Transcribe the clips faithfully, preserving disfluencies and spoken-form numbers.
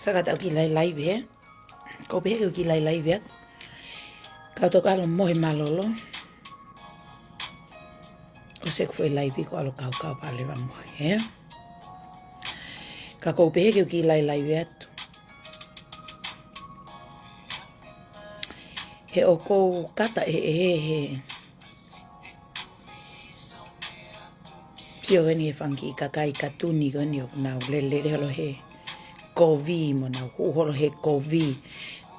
Saka tau kiʻi lailai vea. Ko u pehē ke u kiʻi lailai vea. Kau toki ʻalu mohe mālōlō. ʻOsi ʻeku foʻi laivi ko u ʻalu kaukau pea leva mohe, ē? Ka ko u pehē ke u kiʻi lailai vea atu. He ʻoku ou kata ʻeheʻehe he sio heni he fanga kiʻi kakai katuni ko eni ʻoku nau lele holo he kovi mo nau hū holo he kovi.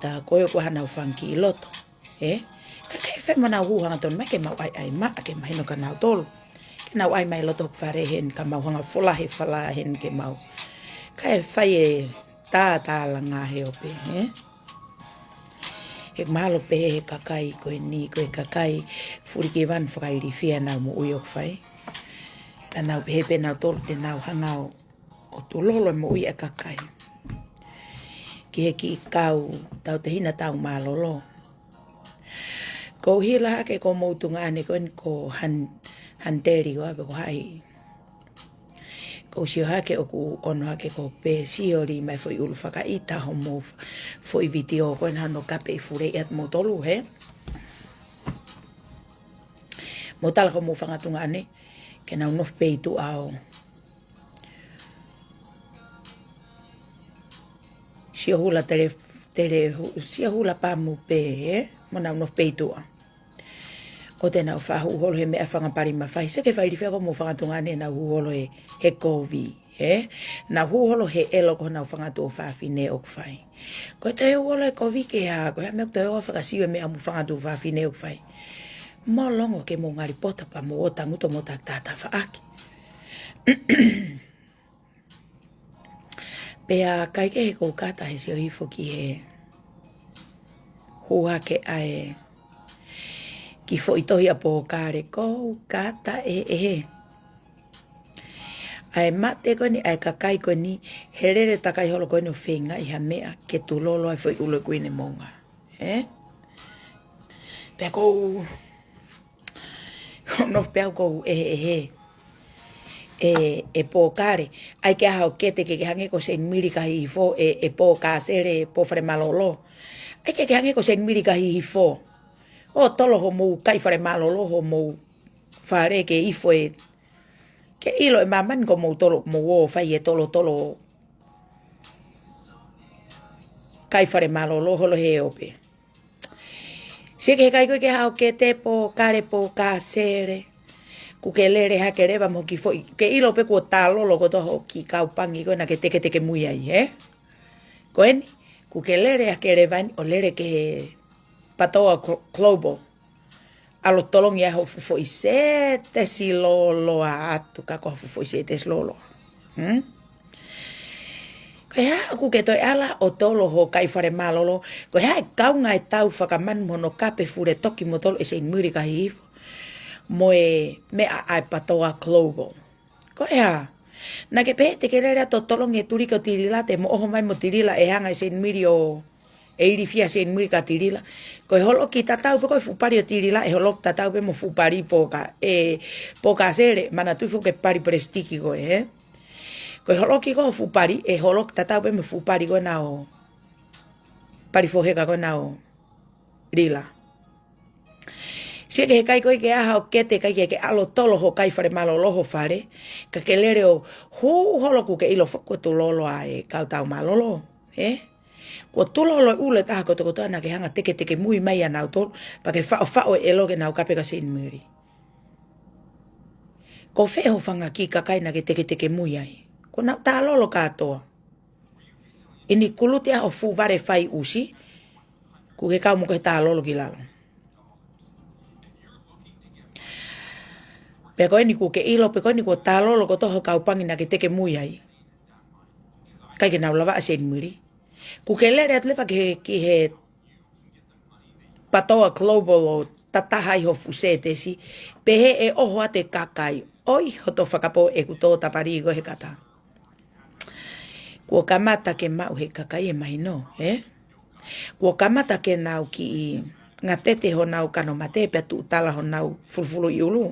Tā ko ē ʻoku ʻi ai haʻanau fanga kiʻi loto, ē? Ka ʻikai fai mo nau hū hangatonu mai ke mau ʻai ʻai maʻa ke mahino kia nautolu. Ke nau ʻai mai loto hoku fale heni ka mau hanga fola he fala heni ke mau. Kae fai e tātālanga he ope, ē? He mahalo pē he kakai ko eni, ko e kakai fulikivanu fakailifia ʻenau moʻui ʻoku fai. Pea nau pehē pē nautolu te nau hanga ʻo, ʻo tulolo e moʻui ʻa e kakai. Ki he kiʻi kau tautehina tau mālōlō. Ko u hila hake ko mou tuongaʻane ko eni ko Han, Hanteli ko ā pe ko hai. Ko u sio hake ʻoku ʻono hake ko pē sio li mai foʻi ʻulu fakaʻita homou f-, foʻi vitiō ko ena hano kape ʻi fule ʻiate moutolu, hē? Mou tala ko mou fanga tuongaʻane ke nau nofo pē ʻi tuʻa ʻo sio hula tele, tele hu-, sio hula pamu pē, ē? Mo nau nofo pē ʻi tuʻa. ʻO te nau faʻa hū holo he meʻa fanga pali mafai. Sio ki he fakailifia ko mou fanga tuongaʻane nau hū holo he, he kovi, ē? Nau hū holo he ʻelo ko honau fanga tuofāfine ʻoku fai. Ko e toe hū holo he kovi ke hā, ko e hā e meʻa ʻoku toe ʻofa fakasio e meʻa mou fanga tuofāfine ʻoku fai. Mou longo ke mou ngali poto pea mou ō tangutu mo ta, ta, tafaʻaki. Pea ʻikai ke he ko u kata he sio hifo ki he hū hake ʻa e kiʻi foʻi tohi ʻa Pōkale ko u kata ʻeheʻehe. ʻA e mate ko eni, ʻa e kakai ko eni, he lele takai holo ko eni ʻo feingaʻi ha meʻa ke tulolo ai foʻi ʻulu ʻo e kuini moʻunga. Ē? Pea ko u, ko u nofo pē au ko u ʻeheʻehe. ʻE, ʻe Pōkale. ʻAi ke ʻaho kete ke ke hangē ko Seinimili ka hihifo, ʻe, ʻe Pōkasele, Pōfalemālōlō. ʻAi ke ke hangē ko Seinimili ka hihifo. ʻO tolo homou kai falemālōlō, homou fale ke ifo ē. Ke ʻilo ʻe māmani ko moutolu, mou ō fai e tolotolo kai falemālōlō holo he ope. Sio ki he kakai ko ē ke hao ke te Pōkale Pōkasele. Kuo ke lele hake leva mo e kiʻi foʻi. Ke ʻilo pē kuo tālolo kotoa ho kiʻi kaupangi ko ē naʻa ke teketeke mui ai, ē? Ko eni, kuo ke lele hake leva eni ʻo lele ki he Patoa Glo-, Global. ʻAlu ʻo tolongi ai ho fuʻu foʻi sētesi lōloa atu ka ko ha fuʻu foʻi sētesi lōloa. Hmm? Ko e hā ʻoku ke toe ʻalu ʻo tolo ho kai falemālōlō, ko e hā e kaunga ʻe tau fakamanu mo hono kape fule toki mo tolo ʻe Seinimili ka hihifo. Mo e meʻa ʻa e Patoa Global. Ko e hā? Naʻa ke pehē te ke lele atu ʻo tolongi e tuliki ʻo Tilila te mo ʻoho mai mo Tilila ʻe hanga ʻe Seinimili ʻo ʻe ilifia Seinimili ka Tilila. Ko e holoki tatau pē ko e fuʻu pali ʻo Tilila, ʻe holoki tatau pē mo e fuʻu pali Pōka-, ʻe Pōkasele, manatuʻi foki e pali palesitiki ko ē, ē? Ko e holoki ko e fuʻu pali, ʻe holoki tatau pē mo e fuʻu pali ko ena ʻo pali foheka ko ena ʻo Lila. Sio ki he kakai ko ē ke ʻaho kete ʻikai ke ke ʻalu ʻo tolo ho kai falemālōlō ho fale, ka ke lele ʻo hū holo kuo ke ʻilo foki kuo tulolo ʻa e kau tau mālōlō, ē? Kuo tulolo e ʻulu ʻe taha kotokotoa naʻa ke hanga teketeke mui mai ʻia nautolu, pea ke faʻofaʻo e ʻelo ke nau kape kia Seinimili. Ko fē ho fanga kiʻi kakai naʻa ke teketeke mui ai? Kuo nau tālolo kātoa. ʻI he kuluti ʻa ho fuʻu vale fai ʻusi, kuo ke kau mo ko e tālolo ki lalo. Pea ko eni kuo ke ʻilo, pea ko eni kuo tālolo kotoa ho kaupangi naʻa ke teke mui ai. ʻIkai ke nau lava ʻa Seinimili. Kuo ke lele atu leva ki he, ki he Patoa Global ʻo tataha ai ho fuʻu sētesi, pehē ʻe ʻoho atu e kakai. ʻOi, hoto fakapō ʻeku tō tapali ko ē he kata. Kuo kamata ke maʻu he kakai e mahino, ē? Kuo kamata ke nau kiʻi ngatete honau kano mate pea tuʻutala honau fulufuluʻi ʻulu.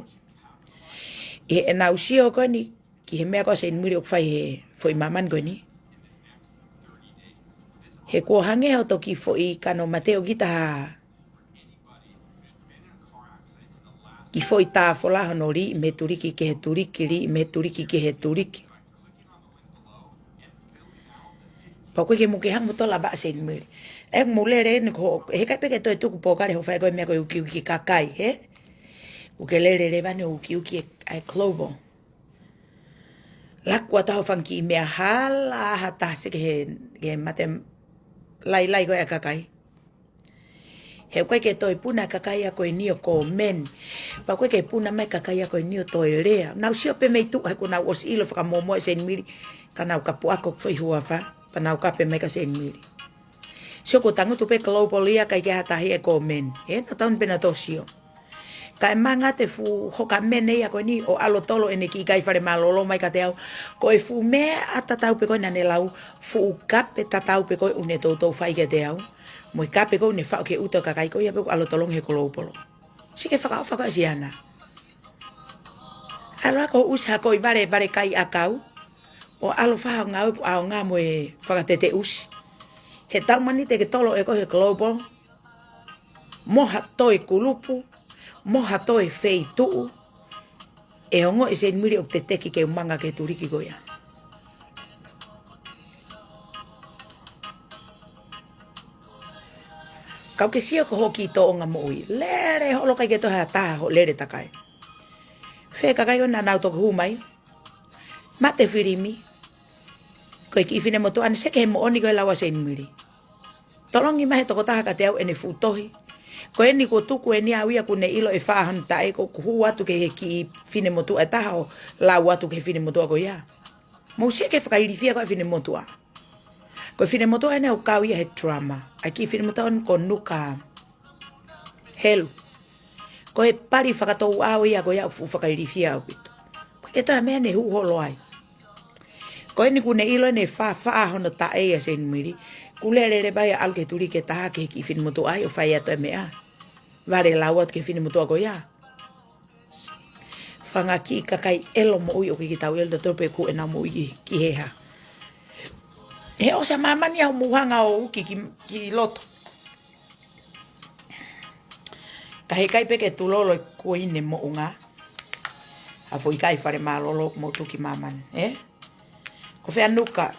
ʻI heʻenau sio ko eni, ki he meʻa ko ē ʻa Seinimili ʻoku fai he foʻi māmani ko eni. He kuo hangē hoʻo toki foʻi kano mate ʻo kita ha kiʻi foʻi tāfola hono liʻi mei he tuliki ki he tuliki, liʻi mei he tuliki ki he tuliki. Pau ko ē ke mou ke hanga mo tola vaʻa Seinimili. ʻE mou lele eni ko, he ʻikai pē ke toe tuku pōkale hoʻo fai ko e meʻa ko e ukiuki kakai, hē? ʻOku ke lele leva eni ʻo ukiuki ʻa e Global. Laku atu hoʻo fanga kiʻi meʻa hala ha taha sio ki he, ki he mate lailai ko ē ʻa e kakai. He ʻoku ʻikai ke toe puna kakai ia ko eni ʻo comment. Pea ʻoku ʻikai ke puna mai kakai ia ko eni ʻo toe lea. Nau sio pē mei tuʻa he kuo nau ʻosi ʻilo fakamōmoa ʻe Seinimili. Ka nau ka puʻaki ʻoku foʻi huafa. Pea nau kape mai kia Seinimili. Sio kuo tangutu pē Global ia ʻikai ke ʻi ai ha taha ia ʻe comment. Ē, nau tau pē nau tō sio. Kae manga atu e fuʻu hoka mene ia ko eni ʻo ʻalu ʻo tolo ʻene kiʻi kai fale mālōlō mai kiate au. Ko e fuʻu meʻa tatau pē ko ē naʻa ne lau, fuʻu kape tatau pē ko ē ʻoku ne toutou fai kiate au. Mo e kape ko ē ʻoku ne faʻu ki he ʻuta ʻo e kakai ko ia pē ʻoku ʻalu ʻo tolongi he Global. Sio ki he fakaʻofa ko ē ʻa Siana. ʻAlu ʻo ʻosi hako ʻi vale, vale kai ʻakau. ʻO ʻalu ʻo fai ha ngāue ʻoku ʻaonga mo e fakateteʻusi. He taumaiā te ke tolo ʻe koe he Global. Mo ha toe kulupu, mo ha toe feituʻu, ʻe ongoʻi ʻe Seinimili ʻoku te teki ke u manga ki he tuliki ko ia. Kau ke sio ko hoʻo kiʻi tōʻonga moʻui. Lele holo ʻikai ke toe ha taha hoʻo lele takai. Fē kakai ko ē naʻa nau toki hū mai. Mate filimi. Ko e kiʻi finemotuʻa ni sio ki he moʻoni ko e lau ʻa Seinimili. Tolongi mai he tokotaha kiate au ʻene fuʻu tohi. Ko eni kuo tuku eni au ia kuo ne ʻilo ʻe fā hano taʻe ko ʻeku hū atu ki he kiʻi finemotuʻa ʻe taha ʻo lau atu ki he finemotuʻa ko ia. Mou sio ki he fakailifia ko ē ʻa e finemotuʻa. Ko e finemotuʻa eni ʻoku kau ia he drama. ʻA e kiʻi finemotuʻa eni ko Nuka Helu. Ko e pali fakatouʻau ia ko ia ʻoku fuʻu fakailifia ʻaupito. ʻOku ʻikai ke toe ha meʻa ne hū holo ai. Ko eni kuo ne ʻilo ʻene fā fā hono taʻe ia ʻa Seinimili. Kuo lele leva ia ʻo ʻalu ki he tuliki ʻe taha ki he kiʻi finemotuʻa ia ʻo fai atu e meʻa. Vale lau atu ki he finemotuʻa ko ia. Fanga kiʻi kakai ʻelo moʻui ʻoku ʻikai ke tau ʻilo tautolu pe ʻoku ʻenau moʻui ki, ki he hā. He ʻosi ʻa māmani ʻoku mou hanga ʻo uki ki, ki loto. Ka heʻikai pē ke tulolo e kuini moʻunga. Ha foʻi kai fale mālōlō ʻoku mou tuku ki māmani, ē? Ko fē ʻa Nuka?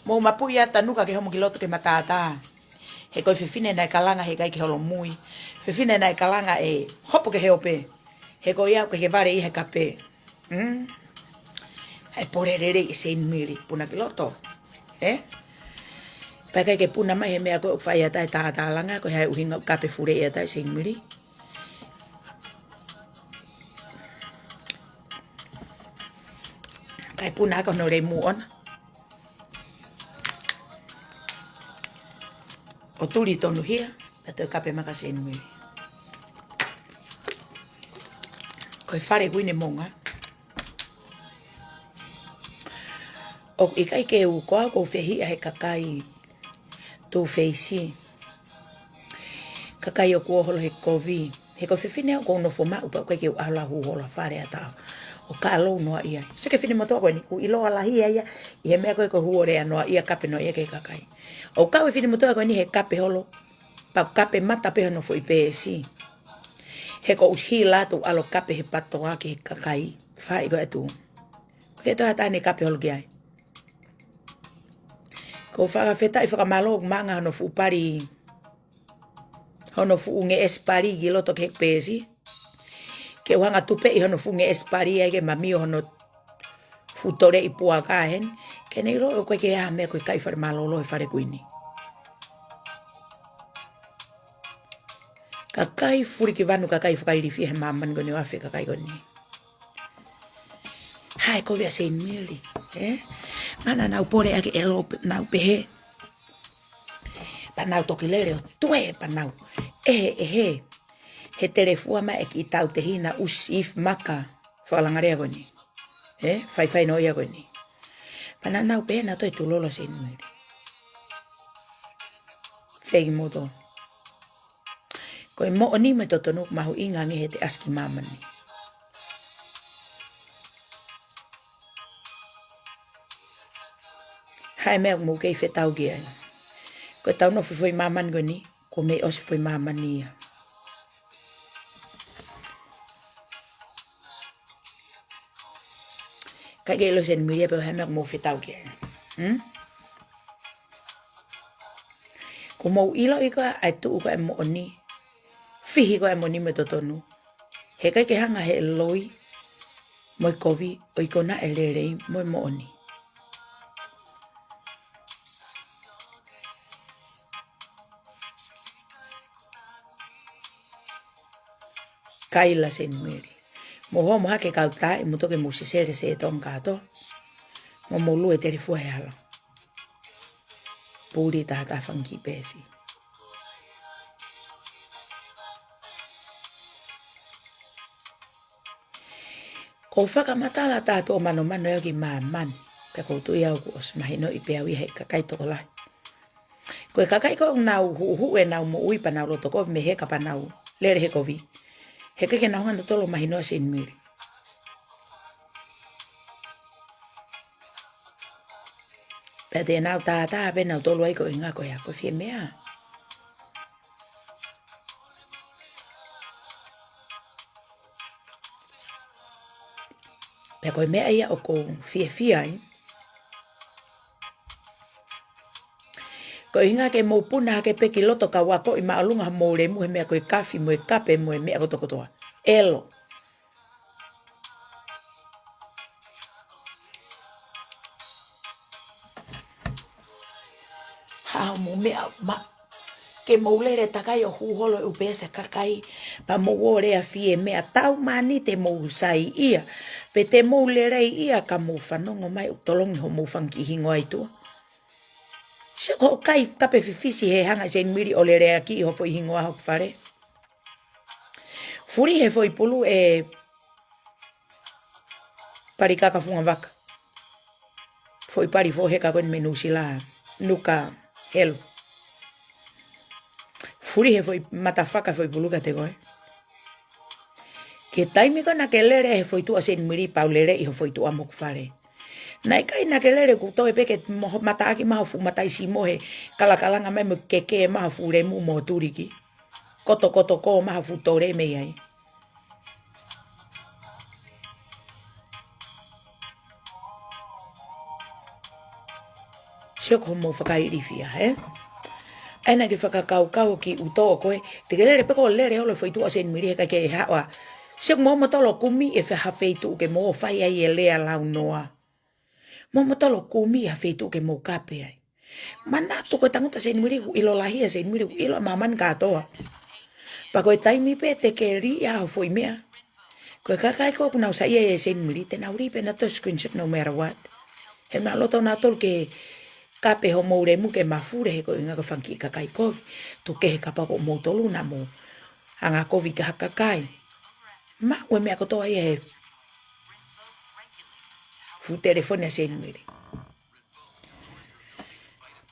Mou mapuʻi atu ʻa Nuka ke homo ki loto ke matātā. He ko e fefine naʻe kalanga heʻikai ke holomui. Fefine naʻe kalanga ʻe hopo ki he ope. He ko ia ʻoku ʻikai ke vale ia he kape. Mm. ʻAi pole lelei ʻe Seinimili, puna ki loto. Ē? Pea ʻikai ke puna mai he meʻa ko ē ʻoku fai atu ai e tātālanga, ko e hā e ʻuhinga ʻoku kape fuleʻi atu ai ʻe Seinimili. Kae puna ʻaki hono lemu ʻona. ʻO tuli tonuhia, pea toe kape mai kia Seinimili. Ko e fale kuini moʻunga. ʻOku ʻikai ke u ko au ʻoku ou fehiʻa he kakai tufeisi. Kakai ʻoku ō holo he kovi. He ko e fefine ʻoku ou nofo maʻu pea ʻoku ʻikai ke u ʻalu ʻo hū holo he fale ʻa taha. ʻO kālou noaʻia. Sio ki he finemotuʻa ko eni, ʻoku ʻiloa lahi ia ia, ʻi he meʻa ko ē ko e hū holo ʻa noaʻia kape noaʻia ki he kakai. ʻOku kau e finemotuʻa ko eni he kape holo, pea kape mata pē hono foʻi peesi. He ko u hila atu ʻalu ʻo kape he patoa ki he kakai. Fai ko e atu. ʻOku ʻikai toe ha taha ne kape holo ki ai. ʻOku ou fakafetaʻi fakamālō ʻoku manga hono fuʻu pali. Hono fuʻu ngeʻesi pali ki loto ki he peesi. Ke u hanga ʻo tupeʻi hono fuʻu ngeʻesi pali ai ke mamio hono fuʻu toleʻi puaka heni. Ke ne ʻilo ʻoku ʻikai ke ʻi ai ha meʻa ko e kai fale mālōlō he fale kuini. Kakai fulikivanu, kakai fakailifia he māmani ko eni ʻo afe kakai ko eni. Hā e kovi ʻa Seinimili, ē? Mana nau pole ake ʻelo pe-, nau pehē. Pea nau toki lele ʻo tue, pea nau ʻehe, ʻehe. He telefua mai e kiʻi tautehina ʻusi ifi maka. Fakalanga lea ko eni. Ē? Faifai noaʻia ko eni. Pea naʻa nau pehē naʻa toe tulolo ʻa Seinimili. Feki moto. Ko e moʻoni mo e totonu ʻoku mahuʻinga ange he te ʻasi ki māmani. Kae meʻa ʻoku mou kei fetauʻaki ai. Ko ʻetau nofo he foʻi māmani ko eni, kuo mei ʻosi e foʻi māmani ia. ʻIkai ke ʻilo ʻe Seinimili ia pe ko e hā e meʻa ʻoku mou fetauʻaki ai. Hmm? Kuo mou ʻiloʻi ko ā ʻa e tuʻu ko ā e moʻoni. Fihi ko ā e moʻoni mo e totonu. He ʻikai ke hanga ʻe he loi mo e kovi ʻo ikunaʻi e lelei mo e moʻoni. Kaila Seinimili. Mou homo hake kau tai, mou toki mou sesele se tonga kātoa. Mo mou lue telefua he hala. Puli taha taha fanga kiʻi peesi. Ko e fakamatala ʻa e toʻo manomano ʻo e kiʻi māmani. Pea ʻoku ou tui au kuo ʻosi mahinoʻi pē au ia ʻe he kakai tokolahi. Ko e kakai ko ē ʻoku nau huʻuhuʻu ʻenau moʻui pea nau loto kovi mei he heka pea nau lele he kovi. He ʻikai ke nau hanga ʻo tolo mahino ʻa Seinimili. Pea te nau tātā pē nau tolo ai ko e ʻuhinga ko e hā, ko e fie meʻa. Pea ko e meʻa ia ʻoku ou fiefia ai. Ko e ʻuhinga ke mou puna hake pē ki loto kae ʻoua ʻe akoʻi māʻolunga homou lemu he meʻa ko e kafi mo e kape mo e meʻa kotokotoa. ʻElo. Haʻu mo e meʻa ma ke mou lele takai ʻo hū holo e ʻū peesi ʻa e kakai, pea mou ō lea fie meʻa, tau mani te mou saiʻia, pe te mou lelei ia ka mou fanongo mai ʻoku tolongi homou fanga kiʻi hingoa ʻi tuʻa. Sio ko e kai kape fifisi he hanga ʻe Seinimili ʻo leleakiʻi ho foʻi hingoa hoku fale. Fuli he foʻi pulu ʻe Pali Kaka Fungavaka. Foʻi pali foʻi heka ko eni mei Nuʻusila, Nuka Helu. Fuli he foʻi matafaka foʻi pulu kiate koe. Ko e taimi ko ē naʻa ke lele he foʻi tuʻa ʻo Seinimili pea u lele ʻi ho foʻi tuʻa mo hoku fale. Naʻe ʻikai naʻa ke lele kuo toe pē ke mo-, mataʻaki mai ho fuʻu mataʻi simo he kalakalanga mai mo e keke mai ho fuʻu lemu mo e tuliki. Kotokoto ko mai ho fuʻu tole mei ai. Sio ko hoʻomou fakailifia, ē? ʻAi naʻa ke fakakaukau ki ʻuto ko ē, te ke lele pē ko e lele holo he foʻi tuʻa ʻo Seinimili he ʻikai ke haʻu ā. Sio ko hoʻomou tolo kumi ʻi ha feituʻu ke mou fai ai e lea launoa. Mou tolo kumi ʻi ha feituʻu ke mou kape ai. Manatu ko e tangutu ʻa Seinimili ʻoku ʻilo lahi ʻa Seinimili ʻoku ʻilo ʻa māmani kātoa. Pea ko e taimi pē te ke lī ʻa ho foʻi meʻa. Ko e kakai ko ē ʻoku nau saiʻia ʻia Seinimili te nau lī pē nautolu screenshot no matter what. He naʻa nau loto nautolu ke kape homou lemu ke mafuli he ko e ʻuhinga ko e fanga kiʻi kakai kovi. Tuku kehe kapau ko moutolu naʻa mou hanga kovi ki ha kakai. Maʻu e meʻa kotoa ia he fuʻu telefoni ʻa Seinimili.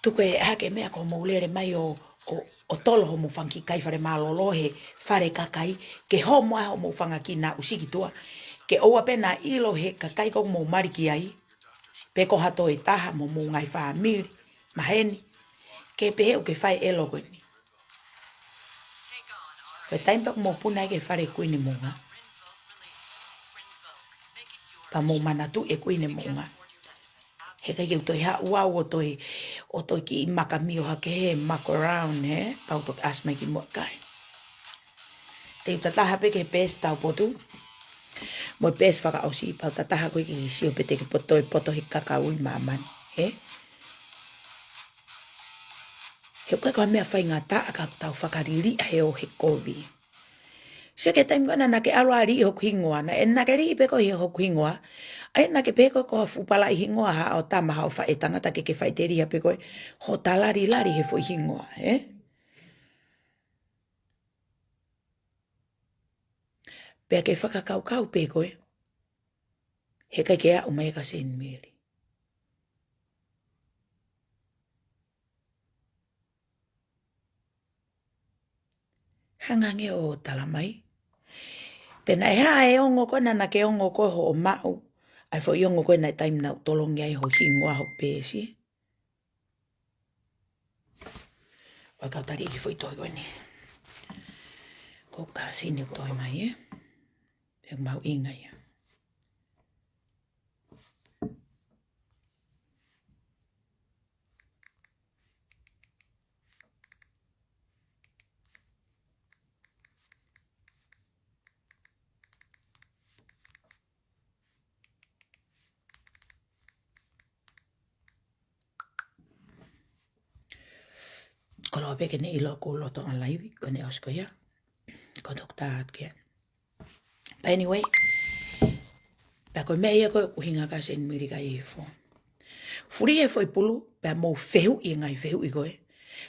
Tuku ē hake meʻa ko hoʻomou lele mai ʻo, ʻo, ʻo tolo homou fanga kiʻi kai fale mālōlō he fale kakai, ke homo ai homou fanga kiʻi naʻusi ki tuʻa. Ke ʻoua pē naʻa ʻilo he kakai ko ē ʻoku mou mali ki ai, pe ko ha toe taha mo homou ngaahi fāmili, maheni, ke pehē ʻoku ke fai e ʻelo ko eni. Ko e taimi pē ʻoku mou puna ai ki he fale Kuini Moʻunga. Pea mou manatuʻi e Kuini Moʻunga. He ʻikai ke u toe haʻu au ʻo toe, ʻo toe kiʻi makamio hake he mako around, ē? Pea u toki ʻasi mai ki muʻa kae. Te u tataha pē ki he peesi taupotu. Mo e peesi fakaʻosi pea u tataha ko ē ki he sio pe te ke poto e poto he kakaui māmani, ē? He ʻoku ʻikai ko ha meʻa faingataʻa ka tau fakaliliʻa he ʻoho he kovi. Sio ki he taimi ko ē naʻa ke ʻalu ʻo lī hoku hingoa, naʻe, naʻa ke lī pē koe ʻi hoku hingoa. ʻAi naʻa ke pehē ko e ko ha fuʻu palaʻi hingoa haʻo tama haʻo faʻē tangata ke ke faʻiteliha pē koe. Hoʻo talali lali he foʻi hingoa, ē? Pea ke fakakaukau pē koe. He ʻikai ke aʻu mai kia Seinimili. Hanga ange ʻo tala mai. Pe naʻe hā e ongo ko ē naʻa ke ongo ko ē hoʻo maʻu. ʻAi foʻi ongo ko ē naʻe taimi naʻa u tolongi ai ho hingoa ho peesi. ʻOku ou tali ki he foʻi tohi ko eni. Ko e kāsini ʻoku tohi mai, ē? Pea mahuʻinga ia. Koloa pē ke ne ʻilo ʻoku ou loto ʻa e laivi, ko ʻene ʻosi ko ia. Ko e toki tā atu ki ai. But anyway, pea ko e meʻa ia ko ē ʻoku ʻuhinga kia Seinimili Kaihifo. Fuli he foʻi pulu, pea mou fehuʻi e ngaahi fehuʻi ko ē.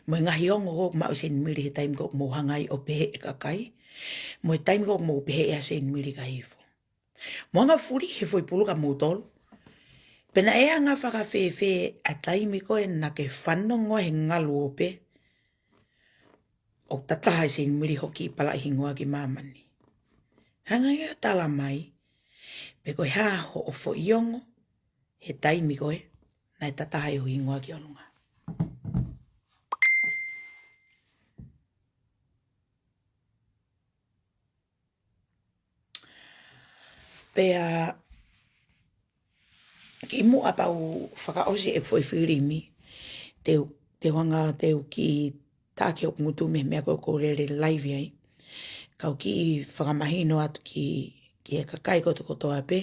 Mo e ngaahi ongo ʻoku maʻu ʻe Seinimili he taimi ko ē ʻoku mou hanga ai ʻo pehē ʻe he kakai. Mo e taimi ko ē ʻoku mou pehē ʻe Seinimili Kaihifo. Mou hanga fuli he foʻi pulu kia moutolu. Pe naʻe anga fakafēfē ʻa e taimi ko ē naʻa ke fanongo he ngaluope ʻoku tataha ʻe Seinimili hoʻo kiʻi palaʻi hingoa ki māmani. Hanga ia ʻo tala mai, pe ko e hā hoʻo foʻi ongo he taimi ko ē naʻe tataha ai ho hingoa ki ʻolunga. Pea kimuʻa pea u fakaʻosi ʻeku foʻi filimi, te u, te u hanga te u kiʻi tā ki hoku ngutu mei he meʻa ko ē ʻoku ou lele laivi ai. Ka u kiʻi fakamahino atu ki, ki he kakai kotokotoa pē,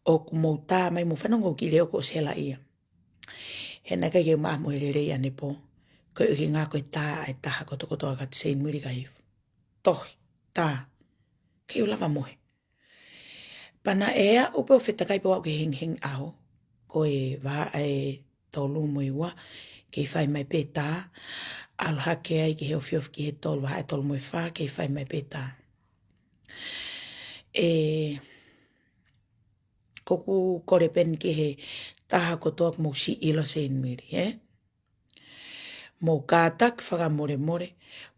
ʻoku mou tā mai mou fanongo ki he leʻo ko Sela ia. He naʻe ʻikai ke u maʻa mo e lelei ʻanepō. Ko e ʻuhinga ko e tā ʻa e taha kotokotoa kia Seinimili Kaihifo. Tohi, tā. Kei u lava mohe. Pea naʻe aʻu pē ʻo fetakai pē au ki he hengihengi ʻaho. Ko e vahaʻa ʻe tolu mo e ua, kei fai mai pē tā. ʻAlu hake ai ki he ofiofi ki he tolu, vahaʻa ʻe tolu mo e fā, kei fai mai pē tā. ʻE, ʻoku ou kole pē eni ki he taha kotoa ʻoku mou siʻi ʻilo Seinimili, ē? Mou kātaki fakamolemole,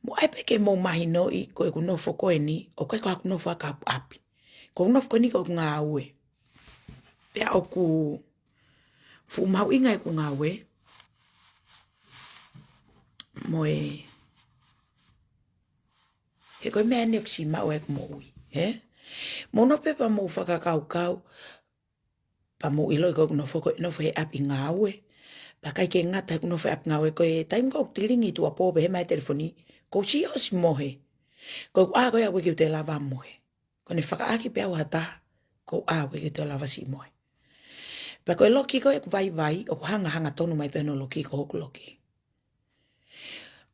mou ʻai pē ke mou mahinoʻi ko ʻeku nofo ko eni, ʻoku ʻikai ko haku nofo ʻa e kau ʻapi. Ko ʻeku nofo ko eni ko ʻeku ngāue. Pea ʻoku fuʻu mahuʻinga ʻeku ngāue. Mo e, he ko e meʻa eni ʻoku siʻi maʻu ʻeku moʻui, ē? Mou nofo pē pea mou fakakaukau, pea mou ʻiloʻi ko ʻeku nofo, ko e nofo he ʻapi ngāue. Pea ʻikai ke ngata he ʻeku nofo he ʻapi ngāue, ko e taimi ko ē ʻoku tilingi tuʻuapō pē he mai telefoni, ʻoku ou siʻi ʻosi mohe. Ko ʻeku ʻā ko ia ʻoku ʻikai ke u toe lava mohe. Ko ʻene fakaʻaki pē au ha taha, ko ʻeku ʻā ʻoku ʻikai ke u toe lava siʻi mohe. Pea ko e loki ko ē ʻeku vaivai, ʻoku hanga hangatonu mai pē hono loki ko hoku loki.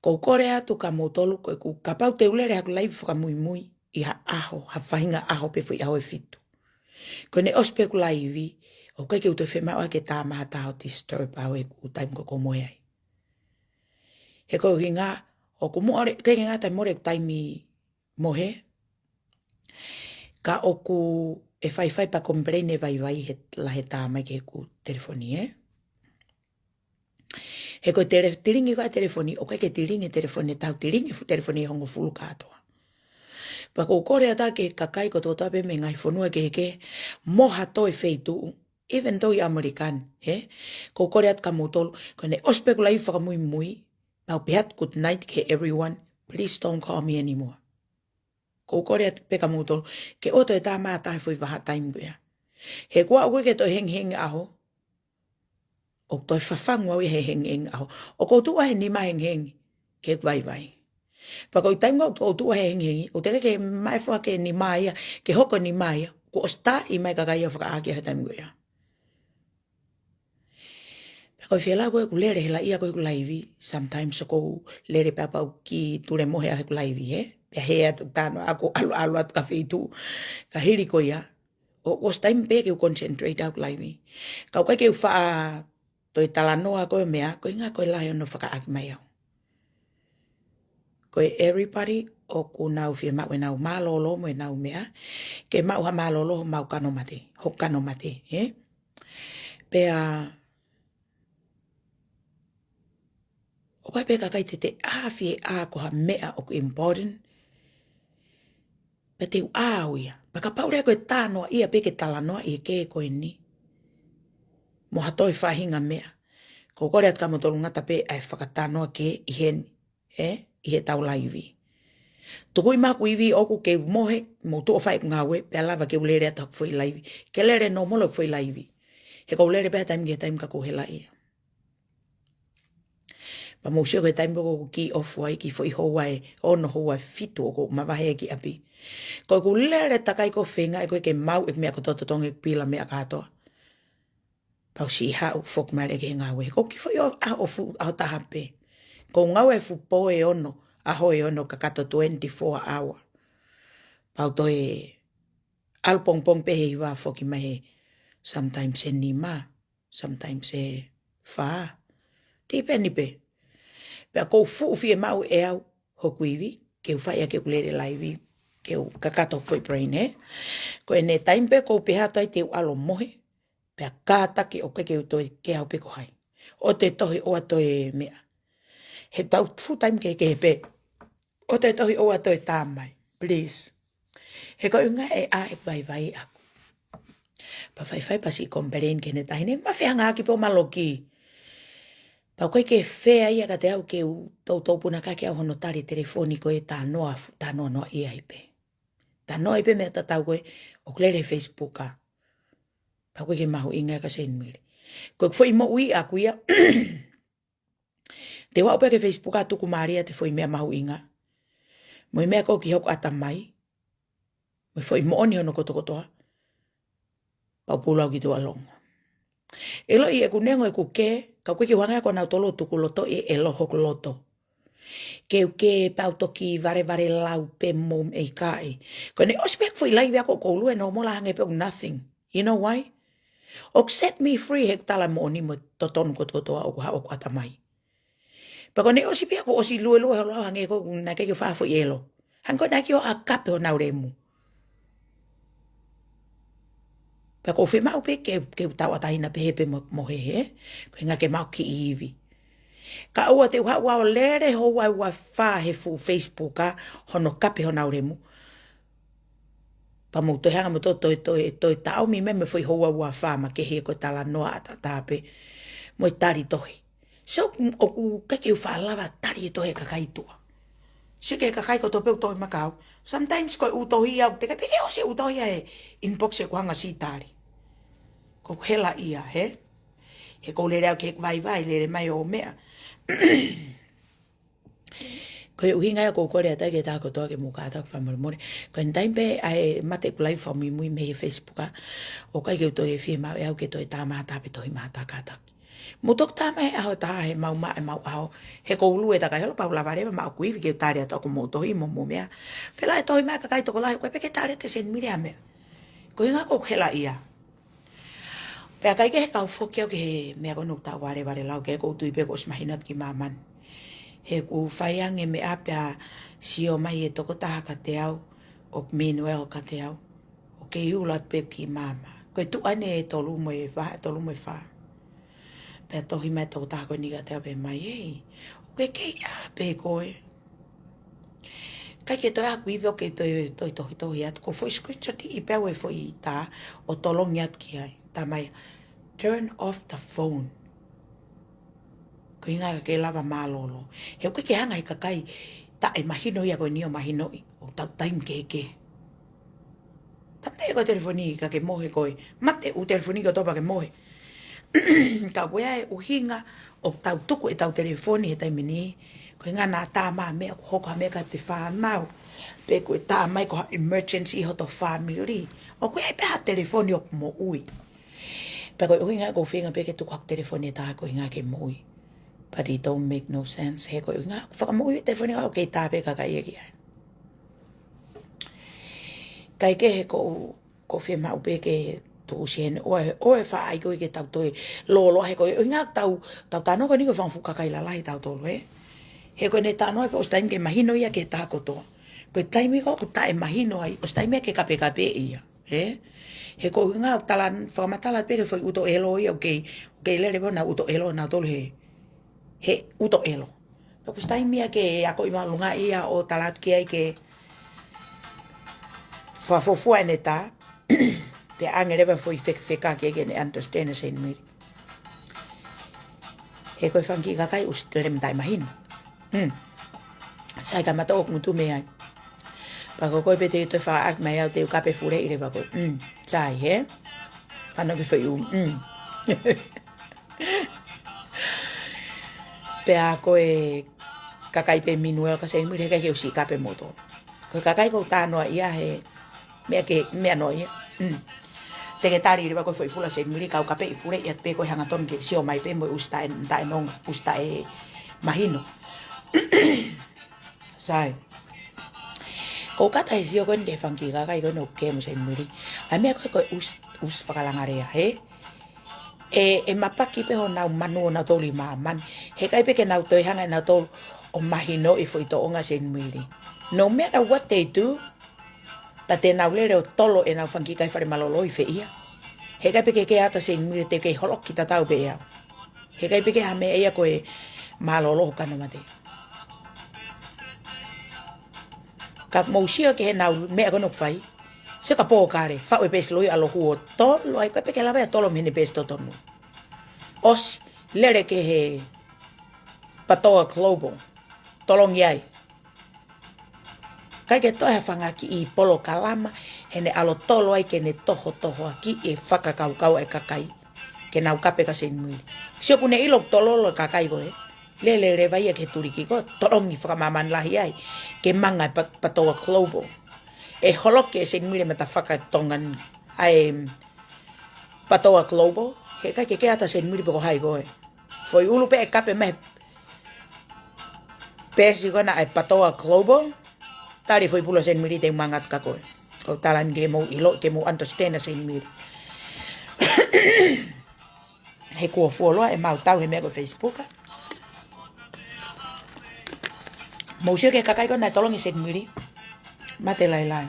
ʻOku ou kole atu kia moutolu, ko ʻeku kapau te u lele haku laivi fakamuimui ʻi ha ʻaho, ha faʻahinga ʻaho pe foʻi ʻaho ʻe fitu. Ko ʻene ʻosi pē ʻeku laivi, ʻoku ʻikai ke u toe fiemaʻu ʻa e ke tā mai ha taha ʻo disturb au ʻeku taimi ko ē ʻoku ou mohe ai. He ko e ʻuhinga, ʻoku mole, ʻikai ke ngata ʻi he mole ʻeku taimi mohe, ka ʻoku ʻe faifai pea complain e vaivai he lahi e tā mai ki heʻeku telefoni, ē? He ko e tele-, tilingi ko ē ʻa e telefoni, ʻoku ʻikai ke tilingi e telefoni ʻe taha, tilingi e fuʻu telefoni ʻe hongofulu kātoa. Pea ʻoku ou kole atu ki he kakai kotokotoa pē mei he ngaahi fonua kehekehe, mo ha toe feituʻu, even though ʻi ʻAmelika ni, ē? ʻOku ou kole atu kia moutolu, ko ʻene ʻosi pē ʻeku laivi fakamuimui, pea u pehē atu good night ki he everyone, please don't call me anymore. ʻOku ou kole atu pē kia moutolu, ke ʻoua toe tā mai ha taha he foʻi vahaʻa taimi ko ia. He kuo aʻu ko ē ki he toe hengihengi ʻaho, ʻoku toe fafangu au ia he hengihengi ʻaho. ʻOku ou tuʻu ʻa he nima hengihengi ki heʻeku vaivai. Pea ko e taimi ko ē ʻoku ou tuʻu ʻa he hengihengi, ʻoku teʻeki ke maʻu e foʻi ke nima ia, ke hoko e nima ia, kuo ʻosi tā mai e kakai ia ʻo fakaʻā au he taimi ko ia. Pea ko e fielau ko ē ʻeku lele he laʻia ko ē ʻeku laivi, sometimes ʻoku ou lele pē pea u kiʻi tulemohe ʻa heʻeku laivi, ē? Pea hē atu tānoʻa ʻaku ʻalu ʻalu atu ki ha feituʻu, ka hili ko ia, ʻoku ʻosi taimi pē ke u concentrate ʻaku laivi. Ka ʻoku ʻikai ke u faʻa toe talanoa ko e meʻa, ko e ʻuhinga ko e lahi hono fakaʻaki mai au. Ko e everybody ʻoku nau fiemaʻu ʻenau mālōlō mo ʻenau meʻa, ke maʻu ha mālōlō homau kano mate, hoku kano mate, ē? Pea, ʻoku ʻi ai pē kakai te te ʻā fie ʻā ko ha meʻa ʻoku important, pea te u ʻā au ia. Pea kapau leva ko e tānoaʻia pē ke talanoaʻi e kē ko eni. Mo ha toe faʻahinga meʻa. ʻOku ou kole atu kia moutolu ngata pē ʻa e fakatalanoa kē ʻi heni. ē, ʻi heʻetau laivi. Tuku mai ʻeku ivi ʻoku ke mohe, mou tuʻu ʻo fai ʻeku ngāue, pea lava ke u lele atu ʻeku foʻi laivi. Ke lele nōmolo ʻeku foʻi laivi. He ʻoku ou lele pē ha taimi ki he taimi ka ʻoku ou helaʻia. Pea mou sio ki he taimi ʻoku ou kiʻi off ai, kiʻi foʻi houa ʻe ono, houa ʻe fitu ʻoku ou mavahe ki ʻapi. Ko ʻeku lele takai ko e feinga ʻeku ʻai ke maʻu ʻeku meʻa kotoa, totongi ʻeku pila, meʻa kātoa. Pea u siʻi haʻu foki mai leva ki he ngāue. Ko e kiʻi foʻi ʻaho, ʻaho fu-, ʻaho taha pē. ʻOku ou ngāue fuʻu pō ʻe ono, ʻaho ʻe ono kakato, twenty-four hour. Pea u toe ʻalu pongipongi pē he hiva foki mai he sometimes ʻe nima, sometimes ʻe fā. Depend pē. Pea ʻoku ou fuʻu fiemaʻu ʻe au hoku ivi, ke u fai ʻaki ʻeku lele laivi, ke u kakato foʻi brain, ē. Ko ʻene taimi pē ʻoku ou pehē atu ai te u ʻalu ʻo mohe, pea kātaki ʻoku ʻikai ke u toe kea au pe ko hai. ʻOua te tohi, ʻoua toe meʻa. He tau full time kehekehe pē. ʻOua te tohi, ʻoua toe tā mai, please. He ko e ʻuhinga ʻe ʻā ʻeku vaivai ʻaku. Pea faifai pea siʻi complain ki heʻene taʻahine, ma fehangahangai pē ʻo ma loki. Pea ʻoku ʻikai ke fair ia kiate au ke u toutou puna hake au hono tali telefoni ko e tā noa fu-, tā noanoa ia ai pē. Tā noa ai pē meʻa tatau ko ē ʻoku lele he Facebook ā. Pea ʻoku ʻikai ke mahuʻinga ia kia Seinimili. Ko e foʻi moʻui ʻaku ia. Te u aʻu pē ki he Facebook ʻo tuku mālie atu e foʻi meʻa mahuʻinga. Mo e meʻa ʻoku ʻi hoku ʻatamai. Mo e foʻi moʻoni hono kotokotoa. Pea u pulau ki tuʻa longo. ʻIloʻi ʻeku neongo ʻeku kē, ka ʻoku ʻikai ke u hanga ia kia nautolu ʻo tuku loto ʻi he ʻelo hoku loto. Ke u kē pea u toki valevale lau pē mo e meʻa ʻikai. Ko ʻene ʻosi pē foʻi laivi ʻaku ʻoku ou lue nōmolo hangē pē ʻoku nothing. You know why? ʻOku set me free he ʻoku tala moʻoni mo e totonu kotokotoa ʻoku haʻu hoku ʻatamai. Pea ko ʻene ʻosi pē ʻoku ʻosi luelue holo au hangē ko ʻeku naʻe ʻikai ke u fai ha foʻi ʻelo. Hangē ko e naʻe ʻikai ke u ʻakape honau lemu. Pea ʻoku ou fiemaʻu pē ke, ke u tauʻatāina pehē pē mo, mo he, he. Ko e ʻuhinga ke maʻu kiʻi ivi. Ka ʻoua te u haʻu ʻo lele houa ʻe ua fā he fuʻu Facebook ā, hono kape honau lemu. Pea mou toe hanga mo toe, toe, toe, toe taʻomi mai mo e foʻi houa ʻe ua fā makehe ko e talanoa ʻataʻatā pē. Mo e tali tohi. So, ʻoku ʻikai ke u faʻa lava tali e tohi ʻa e kakai tuʻa. Sio ki he kakai kotoa pē ʻoku tohi mai kia au. Sometimes ko e ʻū tohi ia ʻoku teʻeki ai pē ke ʻosi e ʻū tohi ia he inbox ʻeku hanga ʻo siʻi tali. ʻOku ou helaʻia, hē? He ʻoku ou lele au ki heʻeku vaivai, lele mai ʻo meʻa. Ko e ʻuhinga ia ʻoku ou kole atu ai ki he taha kotoa ke mou kātaki fakamolemole. Ko e taimi pē ʻa e mate ʻeku laivi fakamuimui mei he Facebook ā, ʻoku ʻikai ke u toe fiemaʻu ʻe au ke toe tā mai ha taha pe tohi mai ha taha kātaki. Mou toki tā mai he ʻaho ʻe taha he maʻu mai ʻemau ʻaho, he ʻoku ou lue takai holo pea u lava leva maʻu ʻeku ivi ke u tali atu ʻoku mou tohi mo mou meʻa. Fēlā e tohi mai ʻa e kakai tokolahi, ʻoku ʻikai pē ke tali atu ʻe Seinimili ha meʻa. Ko e ʻuhinga ʻoku ou helaʻia. Pea ʻikai ke u foki au ki he meʻa ko eni ʻoku tau valevale lau, he ʻoku ou tui pē kuo ʻosi mahino atu ki māmani. He ʻoku fai ange e meʻa pea sio mai e tokotaha kiate au, ʻoku mean well kiate au, ʻoku kei ula atu pē ki māmani. Ko e tuʻa eni ʻe tolu mo e fā, tolu mo e fā. Pea tohi mai e tokotaha ko eni kiate au pea mai, "Hei, ʻoku ke kei ʻā pē koe?" ʻIkai ke toe ʻai haku ivi ʻo ke toe, toe tohitohi atu. Ko e foʻi screenshot ʻi pē au e foʻi tā ʻo tolongi atu ki ai. Tā mai, "Turn off the phone." Ko e ʻuhinga ke lava mālōlō. He ʻoku ʻikai ke hanga he kakai taʻemahino ia ko eni ʻo mahinoʻi ʻoku tau taimi kehekehe. Tamatai ko e telefoni ka ke mohe koe. Mate ʻū telefoni kotoa pea ke mohe. Ka ko e ʻuhinga ʻoku tau tuku ʻetau telefoni he taimi ni, ko e ʻuhinga naʻa tā mai ha meʻa, ʻoku hoko ha meʻa kiate hoto fānau. Pe ko e tā mai ko ha emergency ʻi hoto family. ʻOku ʻi ai pē ha telefoni ʻoku moʻui. Pea ko e ʻuhinga ʻoku ou feinga pē ke tuku haku telefoni ʻe taha ko e ʻuhinga ke moʻui. But it don't make no sense. He ko e ʻuhinga ʻoku fakamoʻui e telefoni ʻoku kei tā pē kakai ia ki ai. Kae kehe ʻoku ou, ʻoku ou fiemaʻu pē ke tuʻusi heni ʻoua, ʻoua ʻe faʻa ʻai koe ke tau toe lōloa he ko e ʻuhinga tau, tau talanoa ko eni ko e fanga fuʻu kakai lalahi tautolu, ē. He ko ʻene talanoa pē ʻosi taimi ke mahino ia ki he taha kotoa. Ko e taimi ko ē ʻoku taʻemahino ai, ʻosi taimi ia ke kapekapeʻi ia, ē. He ko e ʻuhinga ʻoku tala, fakamatala pē ki he foʻi ʻuto ʻelo ia ʻoku kei, ʻoku kei lele pē honau ʻuto ʻelo nautolu he, he ʻuto ʻelo. Pea kuo ʻosi taimi ia ke akoʻi māʻolunga ia ʻo tala atu ki ai ke fakafuofua ʻene tā, pea ʻange leva e foʻi fekafeka ke, ke ne understand ʻe Seinimili. He ko e fanga kiʻi kakai ʻosi lele mo taʻemahino. Hmm. Sai, ka mato ʻoku ngutu mei ai. Pea ko koe pē te u toe faʻaki mai au te u kape fuleʻi leva koe. Mm, sai, hē? Fano ke fai u. Mm. Pea ko e kakai pē Minuel ka Seinimili heʻikai ke u siʻi kape moutolu. Ko e kakai ʻoku ou talanoa ia he meʻa ke, meʻa noa ia. Mm. Te ke tali leva ko e foʻi pula Seinimili kau kapeʻi fuleʻi atu pē ko e hangatonu ke sio mai pē mo e ʻusi taʻe, taʻe nonga, ʻusi taʻe mahino. Sai. Ko u kata he sio ko eni ke fanga kiʻi kakai ko eni ʻoku kē mo Seinimili. ʻAi meʻa ko e, ko e ʻusi, ʻusi fakalangalea, hē? ʻE, ʻe mapaki pē honau manu ʻonautolu ʻi māmani. Heʻikai pē ke nau toe hanga ʻe nautolu ʻo mahinoʻi e foʻi tōʻonga Seinimili. No matter what they do, pea te nau lele ʻo tolo ʻenau fanga kiʻi kai fale mālōlō ʻi fē ia. Heʻikai pē ke kē atu ʻa Seinimili te u kei holoki tatau pē ʻe au. Heʻikai pē ke ha meʻa ia ko e mālōlō hoku kano mate. Ka mou sio ki heʻenau meʻa ko eni ʻoku fai. Sio ka pōkale, faʻu e peesi loi ʻa Lohu ʻo tolo, ʻai ʻikai pē ke lava ia ʻo tolo mei heʻene peesi totonu. ʻOsi, lele ki he Patoa Global. Tolongi ai. ʻIkai ke toe ha fanga kiʻi polokalama, heʻene ʻalu ʻo tolo ai ke ne tohotohoakiʻi e fakakaukau ʻa e kakai. Ke nau kape kia Seinimili. Sio ʻoku ne ʻilo ʻoku tololo e kakai ko ē. Lele leva ia ki he tuliki ko ē, tolongi fakamāmani lahi ai. Ke manga e Pa-, Patoa Global. ʻE holoki ʻe Seinimili e matafaʻaki Tonga ni. ʻAi, Patoa Global. Heʻikai ke kē atu ʻa Seinimili pe ko hai koe. Foʻi ʻulu pē ʻe kape mai he peesi ko ena ʻa e Patoa Global. Tali e foʻi pula Seinimili te u manga atu kia koe. Ko u tala ni ke mou ʻilo, ke mou understand ʻa Seinimili. He kuo fuoloa ʻemau tau he meʻa ko e Facebook. Mou sio ki he kakai ko ena ʻoku tolongi Seinimili. Mate lailai.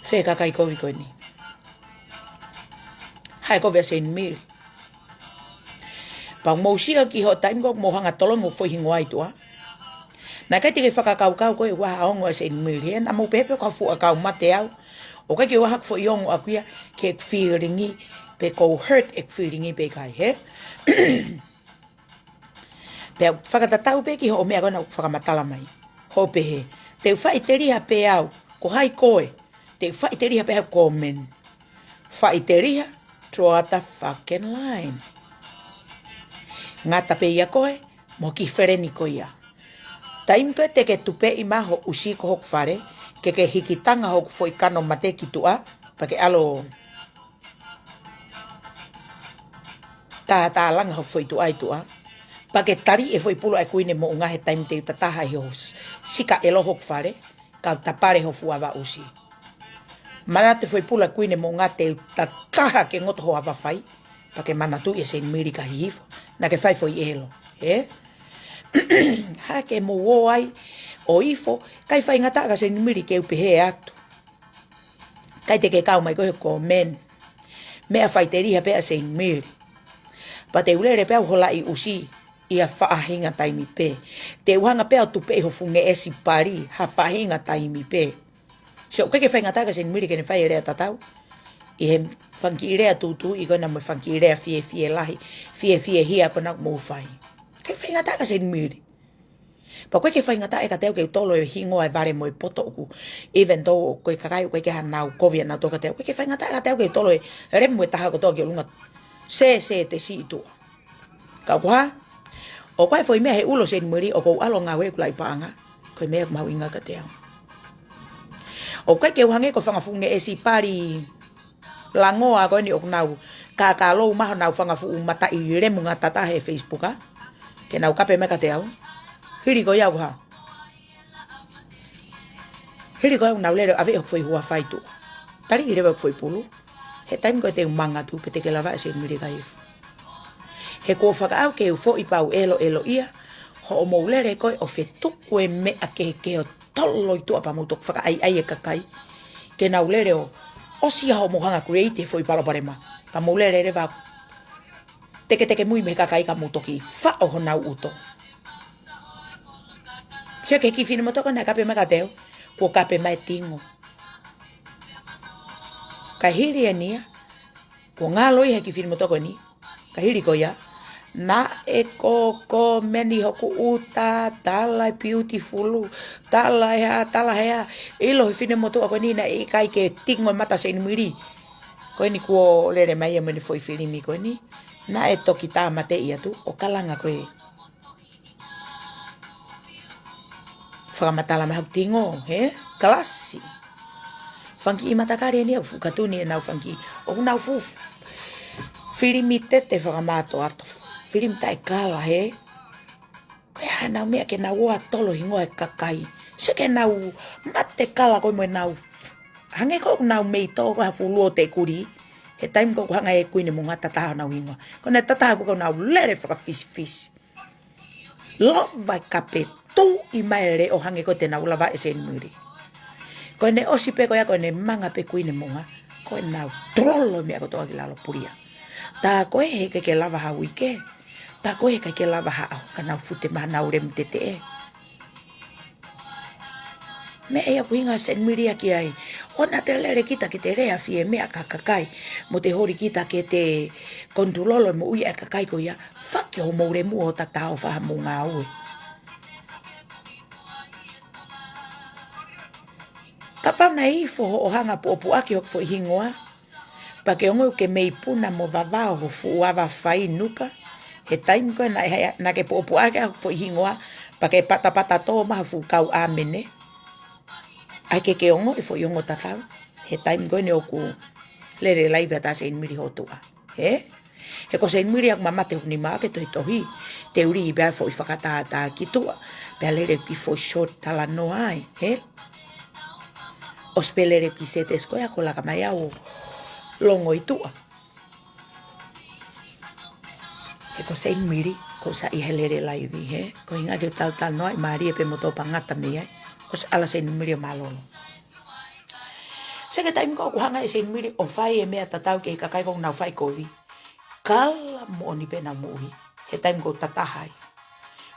Fē kakai kovi ko eni. Hai kovi ʻa Seinimili. Pea mou sio ki hoʻo taimi ko ē ʻoku mou hanga ʻo tolongi hoku foʻi hingoa ʻi tuʻa. Naʻe ʻikai te ke fakakaukau koe ʻoku ʻi ai ha ongo ʻa Seinimili, ē? Naʻa mou pehē pē ko ha fuʻu ʻakau mate au. ʻOku ʻikai ke ʻi ai haku foʻi ongo ʻaʻaku ia ki heʻeku feeling pe ʻoku ou hurt ʻeku feeling pe ʻikai, hē? Pea fakatatau pē ki hoʻo meʻa ko ena ʻoku fakamatala mai. Hoʻo pehē, te u faʻiteliha pē au, ko hai koe, te u faʻiteliha pē au comment. Faʻiteliha, draw the fucking line. Ngata pē ia koe, mo e kiʻi feleni ko ia. Taimi ko ē te ke tupeʻi mai ho ʻusi ko hoku fale, ke ke hikitanga hoku foʻi kano mate ki tuʻa, pea ke ʻalu ʻo tātālanga hoku foʻi tuʻa ʻi tuʻa. Pea ke tali e foʻi pula ʻa e Kuini Moʻunga he taimi te u tataha ʻi ho s-, sika ʻelo hoku fale, kau tapale ho fuava ʻusi. Manatu e foʻi pula Kuini Moʻunga te u tataha ke ngoto ho ava fai, pea ke manatuʻi ʻa Seinimili ka hihifo, naʻa ke fai foʻi ʻelo, hē? Hā ke mou ō ai ʻo ifo, ʻikai faingataʻa kia Seinimili ke u pehē atu. ʻIkai te ke kau mai koe he comment. Meʻa faʻiteliha pē ʻa Seinimili. Pea te u lele pē au ʻo holaʻi ʻusi ʻi ha faʻahinga taimi pē. Te u hanga pē au ʻo tupeʻi ho fuʻu ngeʻesi pali ha faʻahinga taimi pē. Sio, ʻoku ʻikai ke faingataʻa kia Seinimili ke ne fai e lea tatau. ʻI he fanga kiʻi lea tūtuuʻi ko ena mo e fanga kiʻi lea fiefie lahi, fiefiehia ko ena ʻoku mou fai. ʻIkai faingataʻa kia Seinimili. Pea ʻoku ʻikai ke faingataʻa kiate au ke u tolo e hingoa ʻo e vale mo e poto ʻoku. Even though ʻoku ʻi ai e kakai ʻoku ʻikai ke ʻi ai hanau kovi ʻanautolu kiate au. ʻOku ʻikai ke faingataʻa kiate au ke u tolo e lemu ʻe taha kotoa ki ʻolunga. Sē, sē, te siʻi tuʻa. Ka ʻoku hā? ʻOku ʻi ai e foʻi meʻa he ʻulu ʻo Seinimili ʻoku ou ʻalu ʻo ngāue ʻeku laʻi paʻanga. Ko e meʻa ʻoku mahuʻinga kiate au. ʻOku ʻikai ke u hangē ko e fanga fuʻu ngeʻesi pali langoa ko eni ʻoku nau kākā lou maho nau fanga fuʻu mataʻi lemu ngata taha he Facebook, ā? Ke nau kape mai kiate au. Hili ko ia ʻoku hā? Hili ko ia ʻoku nau lele ʻo ʻave hoku foʻi huafa ʻi tuʻa. Taliʻi leva hoku foʻi pulu. He taimi ko ē te u manga atu pē te ke lava ʻa Seinimili ka ifo. He kuo fakaʻau ke u foʻi pau ʻeloʻelo ia, hoʻomou lele ko ē ʻo fetuku e meʻa kehekehe ʻo tolo ʻi tuʻa pea mou toki fakaʻaiʻai e kakai. Ke nau lele ʻo, ʻosi ia hoʻomou hanga create e foʻi palopalema. Pea mou lele leva ʻo teketekemui mei he kakai ka mou toki faʻo honau ʻuto. Sio ki he kiʻi finemotuʻa ko ē naʻe kape mai kiate au, kuo kape mai e tingo. Ka hili eni ia, kuo ngalo ia he kiʻi finemotuʻa ko eni, ka hili ko ia, Naʻe ko ko meni hoku ʻuta, tala e beautiful, tala e hā, tala e hā, ʻilo he finemotuʻa ko eni naʻe ʻikai ke tingo e mata Seinimili. Ko eni kuo lele mai ia mo ʻene foʻi filimi ko eni. Naʻe toki tāmateʻi atu, ʻo kalanga ko ē. Fakamatala mai haku tingo, he? Kalasi. Fanga kiʻi matakali eni ʻoku fuʻu katuni ʻenau fanga kiʻi. ʻOku nau fuʻu filimi tete fakamātoato. Filimi taʻekala, he? Ko e hā ʻenau meʻa ke nau ō ʻo tolo hingoa e kakai. Sio ki heʻenau mate kala ko ē mo ʻenau. Hangē ko ʻenau mei tō ko ha fulu o te kuli. He taimi ko ē ʻoku hanga ʻe he kuini moʻunga ʻo tataha honau hingoa. Ko ʻenau tataha ko ē ʻoku nau lele fakafisifisi. Lava e kape, tuʻi mai e leʻo hangē ko ʻete nau lava ʻe Seinimili. Ko ʻene ʻosi pē ko ia ko ʻene manga pē kuini moʻunga, ko ʻenau tulolo e meʻa kotoa ki lalo pulia. Tā ko ē he ʻikai ke lava ha uike, tā ko ē he ʻikai ke lava ha ʻaho ka nau fute mai honau lemu teteʻe. Meʻa ia ʻoku ʻuhinga Seinimili ia ki ai. ʻOua te lele kita ke te lea fie meʻa ki he kakai. Mo te holi kita ke te konitulolo e moʻui ʻa e kakai ko ia. Fake homou lemu ʻo tataha ʻo fai hamou ngāue. Kapau naʻe ifo hoʻo hanga ʻo puʻopuʻaki hoku foʻi hingoa. Pea ke ongoʻi ʻoku ke mei puna mo vavao ho fuʻu ava fai nuka. He taimi ko ē naʻe, naʻa ke puʻopuʻaki hoku foʻi hingoa. Pea ke patapata tō mai ho fuʻu kau ʻāmene. ʻAi ke ke ongoʻi e foʻi ongo tatau. He taimi ko eni ʻoku lele laivi atu ʻa Seinimili hoʻo tuʻa. He? He ko Seinimili ʻoku mamate hoku nima ʻo ke tohitohi. Te u lī pē ʻa e foʻi fakatātā ki tuʻa. Pea lele ki he foʻi short talanoa ai. He? ʻOsi pē lele ki he setesi ko ia ʻoku laka mai au ʻo longo ʻi tuʻa. He ko Seinimili, ʻoku ou saiʻia he lele laivi, he? Ko e ʻuhinga ke u talatalanoaʻi mālie pē mo tō pangata mei ai. ʻOsi ʻalu ʻa Seinimili ʻo mālōlō. Sio ki he taimi ko ē ʻoku hanga ʻe Seinimili ʻo fai e meʻa tatau ki he kakai ʻoku nau fai kovi. Kala moʻoni pē ʻenau moʻui. He taimi ko ē ʻoku tataha ai.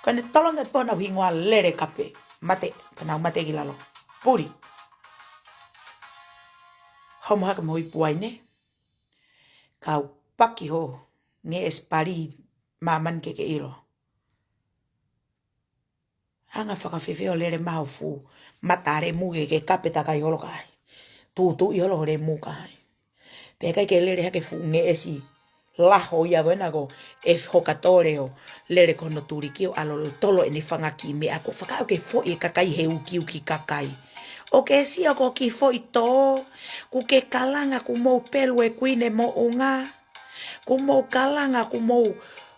Ko ʻene tolongi atu pē honau hingoa lele kape. Mate, pea nau mate ki lalo. Puli. Homo hake mo e puai ne. Kau paki ho ngeʻesi pali māmani ke ke ʻilo. Anga fakafefeo lele mai ho fuʻu mata lemu ke ke kape takai holo kai. Tūtuʻi holo ho lemu kai. Pea ʻikai ke lele hake fuʻu ngeʻesi laho ia ko ena ko e hoka tole ʻo lele ko hono tuliki ʻo ʻalu ʻo tolo ʻene fanga kiʻi meʻa ko e fakaʻau ke foʻi e kakai he ukiuki kakai. ʻOku ke sio ko e kiʻi foʻi tō, ʻoku ke kalanga ʻoku mou pelu e kuini moʻunga, ʻoku mou kalanga ʻoku mou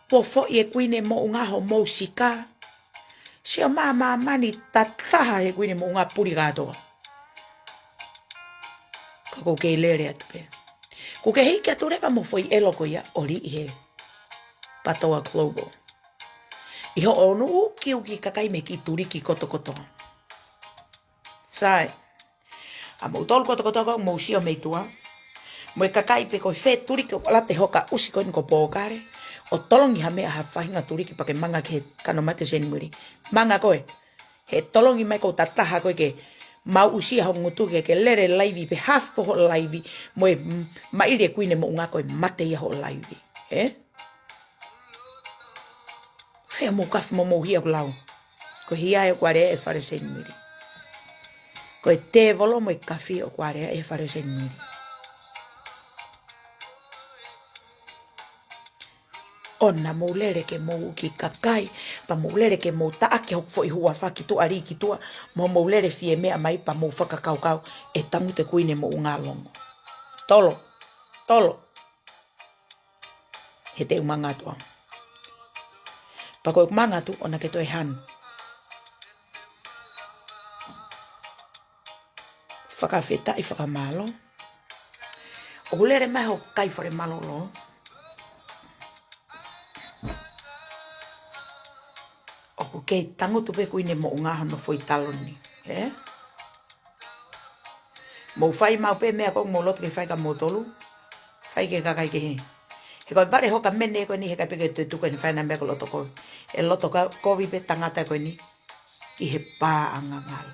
pō foʻi e kuini moʻunga homou sika. Sio mai māmani tataha he kuini moʻunga puli kātoa. Ka ʻoku kei lele atu pē. ʻOku ke hiki atu leva mo e foʻi ʻelo ko ia ʻo lī ʻi he Patoa Global. ʻI hoʻo ʻunu ukiuki kakai mei he kiʻi tuliki kotokotoa. Sai. ʻA moutolu kotokotoa ʻoku mou sio mei tuʻa. Mo e kakai pē ko e fē tuliki ʻoku ʻalu atu e hoka ʻusi ko eni ko Pōkale. ʻO tolongi ha meʻa ha faʻahinga tuliki pea ke manga ki he kano mate Seinimili. Manga koe. He tolongi mai ko e tataha ko ē ke mau ʻusia ho ngutu ke ke lele laivi pē hafu pē ho laivi. Mo e m-, maʻili e kuini moʻunga ko e mate ia ho laivi. He? Fē mou kafi mo mou hia ʻoku lau. Ko e hia ē ʻoku aleaʻi e fale Seinimili. Ko e tēvolo mo e kafi ʻoku aleaʻi e fale Seinimili. ʻOua mou lele ke mou uki kakai, pea mou lele ke mou taʻaki hoku foʻi huafa ki tuʻa lī ki tuʻa, mo mou lele fie meʻa mai pea mou fakakaukau ʻe tangutu e kuini moʻunga longo. Tolo, tolo. He te u manga atu au. Pea ko ʻeku manga atu ʻoua ke toe hanu. Fakafetaʻi fakamālō. ʻOku lele mai ho kai fale mālōlō. ʻOku kei tangutu pē kuini moʻunga hono foʻi taloni. He? Mou fai maʻu pē meʻa ko ē mou loto ke fai kia moutolu. Fai ki he kakai kehe. He ko e vale hoka mene ko eni he ʻikai pē ke te tuku ʻene fai ʻena meʻa ko e loto kovi. ʻE loto ka-, kovi pē tangata ko eni. Ki he pā ʻa ngangalo.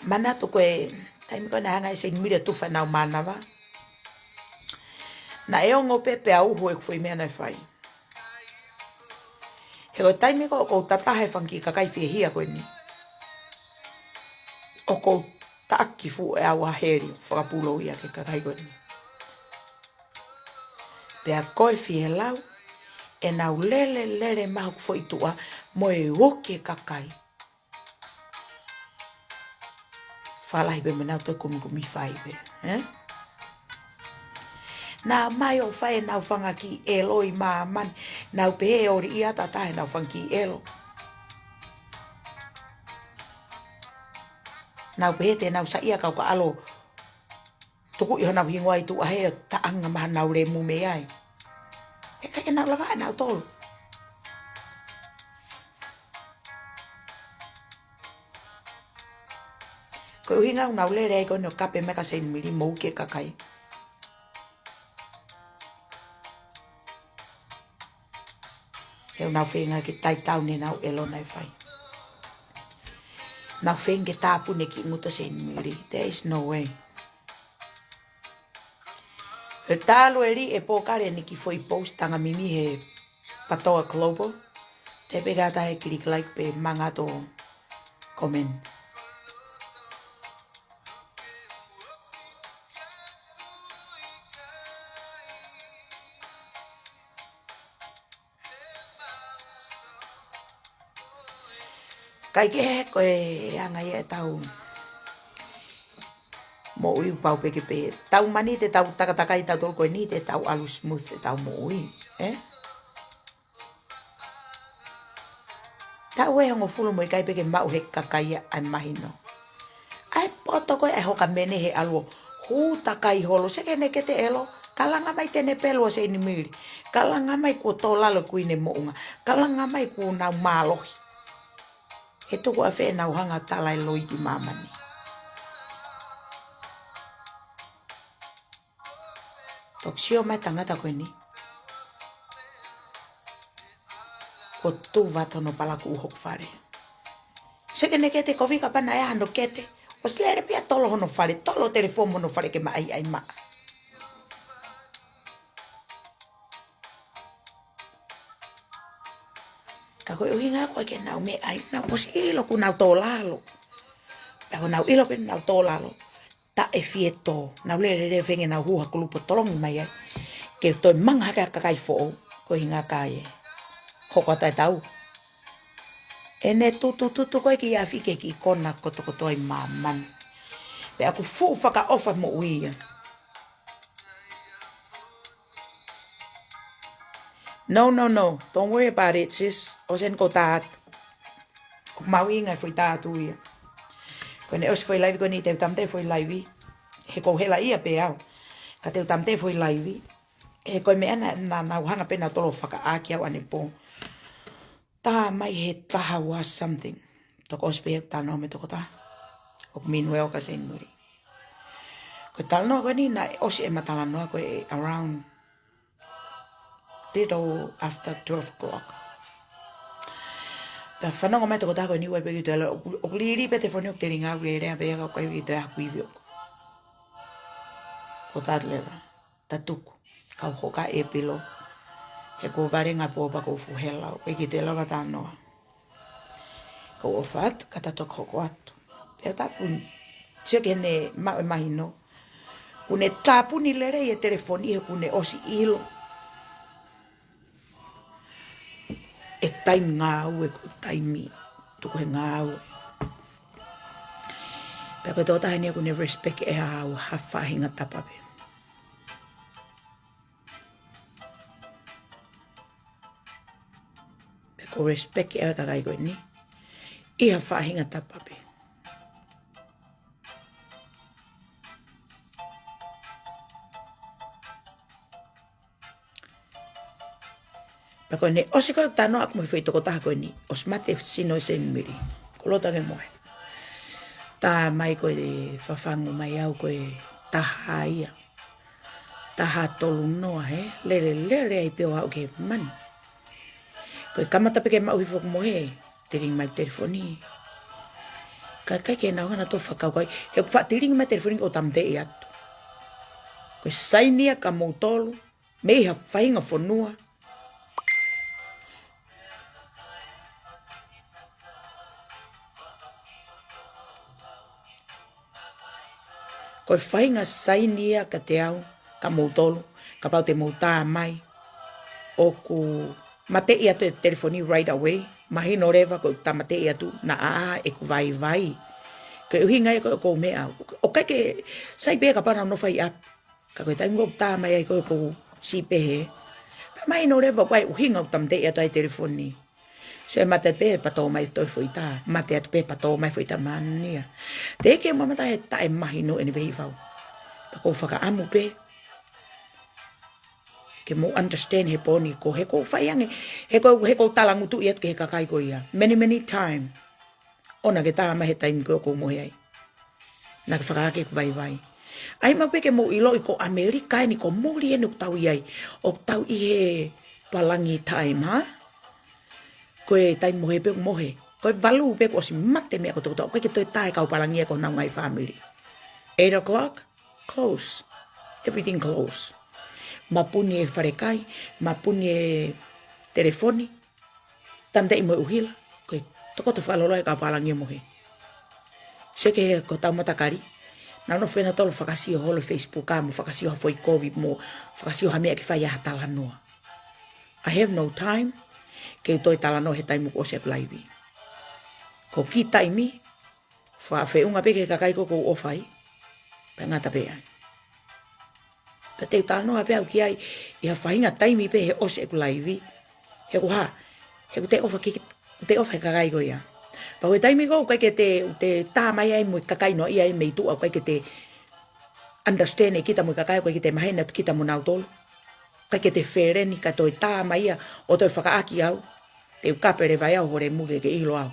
Manatu ko e Taimi ko ē naʻe hanga ʻe Seinimili ʻo tufa ʻenau mānava, naʻe ongo pē pea uhu ʻeku foʻi meʻa naʻe fai. He ko e taimi ko ē ʻoku ou tataha he fanga kiʻi kakai fiehia ko eni, ʻoku ou taʻaki fuʻu ʻe au ʻa heli, fakapulou ia ki he kakai ko eni. Pea ko e fielau, ʻenau lele, lele mai hoku foʻi tuʻa, mo e uki e kakai. Fālahi pē mo ʻenau toe kumikumi fai pē, ē? Naʻa nau ō ʻo fai ʻenau fanga kiʻi ʻelo ʻi māmani, nau pehē ʻe ʻoli ia tata ʻenau fanga kiʻi ʻelo. Nau pehē te nau saiʻia kau ka ʻalu ʻo tukuʻi honau hingoa ʻi tuʻa he taʻanga maha nau lemu mei ai. He ʻikai ke nau lava ʻe nautolu. Ko e ʻuhinga ʻoku nau lele ai ko eni ʻo kape mai kia Seinimili mo uki e kakai. He ʻoku nau feinga ke taitau ʻenau ʻelo naʻe fai. Nau feinga ke tāpuni e kiʻi ngutu ʻo Seinimili. There is no way. He talu e lī e pōkale ni ki he foʻi post Tangamimi he Patoa Global. Te pē kātaki click like pe manga atu ʻo comment. Kae kehe ko e anga ia ʻetau moʻui, pau pē ke pehē. Tau mani te tau takatakai tautolu ko eni te tau ʻalu smooth ʻetau moʻui, ē? Taʻu ʻe hongofulu mo ʻikai pē ke maʻu he kakai ʻa e mahino. ʻA e poto ko ē ʻa e hoka mene he ʻalu ʻo hū takai holo, seke ne kete ʻelo, kalanga mai te ne pelu ʻa Seinimili. Kalanga mai kuo tō lalo e kuini moʻunga. Kalanga mai kuo nau mālohi. ʻE tuku ʻafē ʻenau hanga tala e loi ki māmani? Toki sio mai tangata ko eni. Kuo tuva atu hono palakuʻu hoku fale. Seke ne kete kovi kapau naʻe ʻi ai hano kete. ʻOsi lele pē ia ʻo tolo hono fale, tolo telefoni hono fale ke maʻa ai ʻa e maʻa. Ka ko e ʻuhinga ko ē ke nau meʻa ai, nau ʻosi ʻilo kuo nau tō lalo. Pea ko ʻenau ʻilo pē nau tō lalo, taʻe fie tō. Nau lele lele feinga nau hū ha kulupu ʻo tolongi mai ai ke toe manga hake ha kakai foʻou. Ko e ʻuhinga ka ʻe hoko atu e tau. ʻEne tutututu ko ē ki afi ki he kiʻi kona kotokotoa ʻi māmani. Pea ʻoku fuʻu fakaʻofa moʻui ia. No, no, no. Don't worry about it, sis. ʻOsi eni kou tā atu. ʻOku mahuʻinga e foʻi tā atu ia. Ko ʻene ʻosi foʻi laivi ko eni te u tāmateʻi foʻi laivi. He kou hela ia pē au. Ka te u tāmateʻi foʻi laivi. He ko e meʻa naʻa, naʻa nau hanga pē nautolu ʻo fakaʻā ki au ʻanepō. Tā mai he taha ua something. Toko ʻosi pē ia ʻeku talanoa mo e tokotaha. ʻOku Minuel ka Seinimili. Ko e talanoa ko eni naʻe ʻosi ʻema talanoa ko ē around little after twelve o'clock. Pea fanongo mai e tokotaha ko eni ʻoku ʻikai pē ke toe ʻalu, ʻoku, ʻoku lili pē telefoni ʻoku telinga ʻoku lele pē ia ka ʻoku ʻikai pē ke toe ʻalu ʻo ivi ʻoku. Ko tā leva. Ta tuku, kau hoka e pilo. He kuo vale ngā pō pea kou fuʻu hela, ʻoku ʻikai ke toe lava talanoa. Kou ʻofa atu, ka ta toki hoko atu. Pea tāpuni, sio ki heʻene maʻu e mahino. Kuo ne tāpuni lelei e telefoni he kuo ne ʻosi ʻilo e taimi ngāue, ko e taimi tuku he ngāue. Pea ko e tokotaha eni ia kuo ne respect ʻe au ha faʻahinga tapa pē. Pea kou respect ʻe au e kakai ko eni ʻi ha faʻahinga tapa pē. Pea ko ʻene ʻosi ko ē talanoa ʻaki mo e foʻi tokotaha ko eni, ʻosi mate e sino ʻo Seinimili. Ko loto ange mo e. Tā mai ko e fafangu mai au ko e taha ia. Taha tolu noa he, lele, lele ai pē ʻo aʻu ki he manu. Ko e kamata pē ke maʻu hifo ʻeku mohe, telinga mai e telefoni. Ka ʻikai ke nau hanga ʻo fakakaukau. He ʻoku faʻa tilingi mai e telefoni ʻo tāmateʻi atu. Ko e saini ia kia moutolu mei ha faʻahinga fonua. Ko e faʻahinga saini ia kiate au, kia moutolu, kapau te mou tā mai. ʻOku mateʻi atu e telefoni right away, mahino leva ko e tāmateʻi atu naʻa ʻā ʻeku vaivai. Ko e ʻuhinga ia ko ē ʻoku ou meʻa au. ʻOku ʻikai ke sai pē kapau naʻa nau nofo ʻi ʻapi. Ka ko e taimi ʻoku tā mai ai ko ē ʻoku ou siʻi pehē. Pea mahino leva ko e ʻuhinga ʻoku tāmateʻi atu ai e telefoni. So e mate pē pea tō mai toe foʻi tā, mate atu pē pea tō mai foʻi tā, mānia. Teʻeki ke mamata he taʻemahino ʻene pehē fau. Pea ʻoku ou fakaʻamu pē ke mou understand he pō ni ko ē he ʻoku ou fai ange, he ʻoku ou, he ʻoku ou talangutuʻi atu ki he kakai ko ia. Many, many time. ʻOua naʻa ke tā mai he taimi ko ē ʻoku ou mohe ai. Naʻa ke fakaake ʻeku vaivai. ʻAi maʻu pē ke mou ʻiloʻi ko ʻAmelika eni, ko muli eni ʻoku tau ʻi ai. ʻOku tau ʻi he pālangi time, ha? Ko e taimi mohe pē ʻoku mohe. Ko e valu pē kuo ʻosi mate meʻa kotokotoa. ʻOku ʻikai ke toe tā e kau pālangi ia ki honau ngaahi fāmili. Eight o'clock, close. Everything close. Mapuni e falekai, mapuni e telefoni. Tāmateʻi mo e ʻuhila, ko e tokoto fakaloloa e kau pālangi ia mohe. Sio ki he, ko hotau matakali, naʻa nau nofo pē nautolu ʻo fakasio holo Facebook ʻa mo fakasio ha foʻi kovi mo fakasio ha meʻa ke fai ai ha talanoa. I have no time ke u toe talanoa he taimi ʻoku ʻosi ʻeku laivi. Ko e kiʻi taimi, faʻa feʻunga pē ki he kakai ko ē ʻoku ou ʻofa ai, pea ngata pē ai. Pea te u talanoa pē au ki ai ʻi ha faʻahinga taimi pē he ʻosi ʻeku laivi. He ʻoku hā, he ʻoku te ʻofa ki, ʻoku te ʻofa he kakai ko ia. Pea ko e taimi ko ē ʻoku ʻikai ke te, te tā mai ai mo e kakai noaʻia ia mei tuʻa, ʻoku ʻikai ke te understand ʻe kita mo e kakai, ʻoku ʻikai ke te maheni atu kita mo nautolu. ʻIkai ke te feleni, ka toe tā mai ia ʻo toe fakaʻaki au. Te u kape leva ʻe au ho lemu ke ke ʻilo au.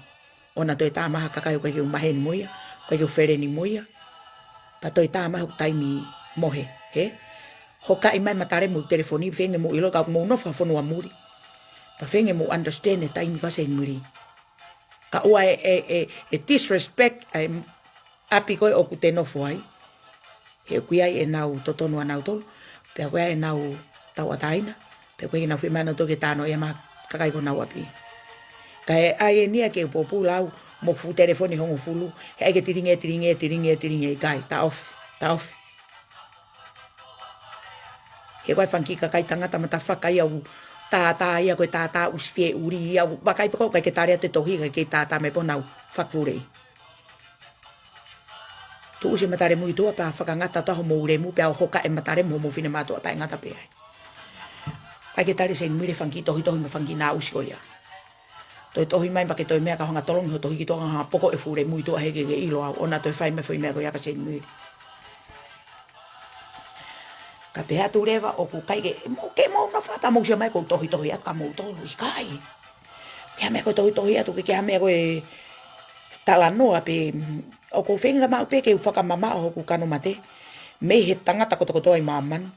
ʻOua naʻa toe tā mai ha kakai ʻoku ʻikai ke u maheni mo ia, ʻoku ʻikai ke u feleni mo ia. Pea toe tā mai hoku taimi mohe, he? Hokaʻi mai e matalemu ʻi he telefoni, feinga ke mou ʻilo ka ʻoku mou nofo ha fonua muli. Pea feinga ke mou understand e taimi ko ē Seinimili. Ka ʻoua ʻe, ʻe, ʻe, ʻe disrespect ʻa e ʻapi ko ē ʻoku te nofo ai. He ʻoku ʻi ai ʻenau totonu ʻanautolu, pea ʻoku ʻi ai ʻenau tauʻatāina, pea ʻoku ʻikai ke nau fiemaʻu ʻe nautolu ke tānoʻi mai e kakai ki honau ʻapi. Kae ʻai eni ia ke u pōpula au mo e fuʻu telefoni ʻe hongofulu, he ʻai ke tilingi, tilingi, tilingi, tilingi, ʻikai, tā off, tā off. He ko e fanga kiʻi kakai tangata matafaka ia ʻoku tātā ia ko e tātā ʻusi fie ʻuli ia ʻoku vakai pē ko ē ʻikai ke tali atu e tohi, ʻikai ke tātā mai pē honau fakafuleʻi. Tuʻusi e matalemu ʻi tuʻa pea fakangata atu hoʻomou lemu pea hokaʻi e matalemu hoʻomou finemātuʻa pea ngata pē ai. ʻIkai ke tali ʻe Seinimili e fanga kiʻi tohitohi mo e fanga kiʻi nāusi ko ia. Toe tohi mai pea ke toe meʻa ka hanga tolongi hoʻo tohi ki tuʻa ka hanga poko e fuʻu lemu ʻi tuʻa he ʻikai ke ke ʻilo au ʻoua naʻa toe fai mai e foʻi meʻa ko ia kia Seinimili. Ka pehē atu leva ʻoku ʻikai ke, mou ke mou nofo ʻo pea mou sio mai ʻoku ou tohitohi atu kia moutolu, ʻikai. Ke ha meʻa ko e tohitohi atu, ke, ke ha meʻa ko e talanoa pē, mm, ʻoku ou feinga maʻu pē ke u fakamamaʻo hoku kano mate mei he tangata kotokotoa ʻi māmani.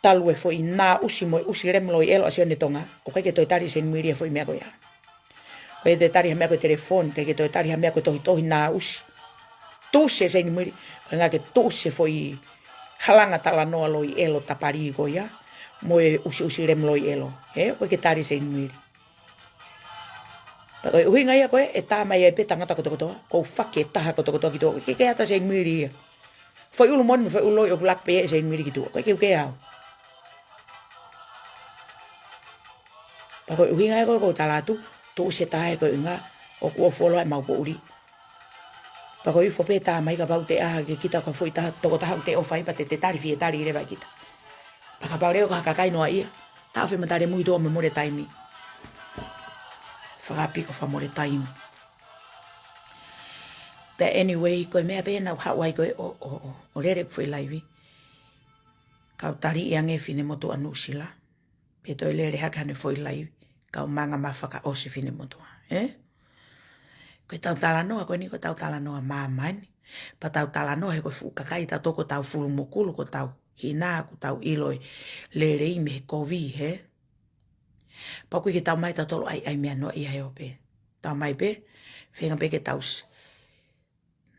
Talu e foʻi nāusi mo e ʻusi lemu loi ʻelo ʻa Sione Tonga, ʻoku ʻikai ke toe tali ʻe Seinimili e foʻi meʻa ko ia. ʻOku ʻikai ke toe tali ha meʻa ko e telefoni, ʻikai ke toe tali ha meʻa ko e tohitohi nāusi. Tuʻusi ʻe Seinimili, ko e ʻuhinga ke tuʻusi e foʻi halanga talanoa loi ʻelo tapali ko ia, mo e ʻusiʻusi lemu loi ʻelo. He, ʻoku ʻikai ke tali ʻe Seinimili. Pea ko e ʻuhinga ia ko ē, ʻe tā mai ai pē tangata kotokotoa, ʻoku ou faki e taha kotokotoa ki tuʻa, ʻikai ke ʻata ʻe Seinimili ia. Foʻi ʻulu moʻoni mo e foʻi ʻulu loi ʻoku laku pē ia ʻe Seinimili ki tuʻa. ʻOku ʻikai ke u kē au. Pea ko e ʻuhinga ia ko ē ʻoku ou tala atu, tuʻusi e taha ia ko e ʻuhinga ʻoku ou fuoloa ʻemau poʻuli. Pea ko e ifo pē tā mai kapau te ʻā hake kita ko e foʻi taha, tokotaha ʻoku te ʻofa ai pea te te tali fie tali leva ʻe kita. Pea kapau leva ko ha kakai noaʻia, tā off e matalemu ʻi tuʻa mo e mole taimi. Fakapiko fakamole taimi. Pea anyway, ko e meʻa pē naʻa ku haʻu ai ko ē ʻo, ʻo, ʻo, ʻo lele ʻeku foʻi laivi. Kau taliʻi ange e finemotuʻa Nuʻusila. Pea toe lele hake haʻane foʻi laivi. Kau manga mai fakaʻosi e finemotuʻa, ē? Ko ʻetau talanoa, ko eni ko ʻetau talanoa māmani. Pea tau talanoa he ko e fuʻu kakai tautolu ko ʻetau fulumokulu, ko ʻetau hina, ko ʻetau ʻilo e lelei mei he kovi, he? Pea ʻoku ʻikai ke tau mai tautolu ʻai, ʻai meʻa noaʻia he ope. Tau mai pē, feinga pē ke tau s-,